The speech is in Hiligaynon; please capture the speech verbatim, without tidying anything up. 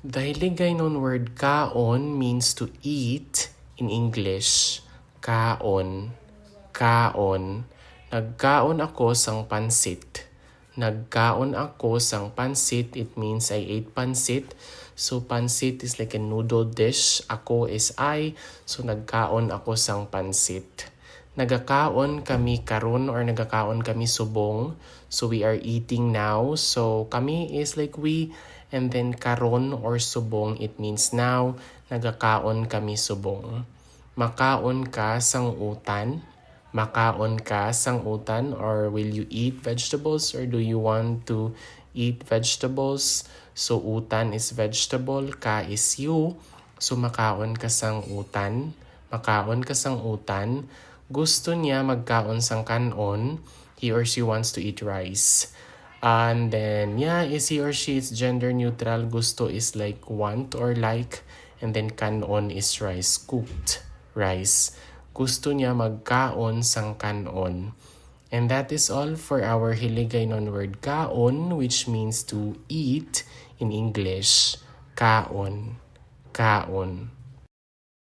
The Hiligaynon word kaon means to eat in English. Kaon. Kaon. Nagkaon ako sang pansit. Nagkaon ako sang pansit. It means I ate pansit. So, pansit is like a noodle dish. Ako is I. So, nagkaon ako sang pansit. Nagakaon kami karon or nagakaon kami subong. So, we are eating now. So, kami is like we. And then, karon or subong, it means now. Nagakaon kami subong. Makaon ka sang utan? Makaon ka sang utan, or will you eat vegetables, or do you want to eat vegetables? So, utan is vegetable, ka is you. So, makaon ka sang utan. Makaon ka sang utan. Gusto niya magkaon sang kan-on. He or she wants to eat rice. And then, yeah, is he or she is gender neutral. Gusto is like want or like. And then, kan-on is rice, cooked rice. Gusto niya magkaon sang kan-on. And that is all for our Hiligaynon word kaon, which means to eat in English. Kaon. Kaon.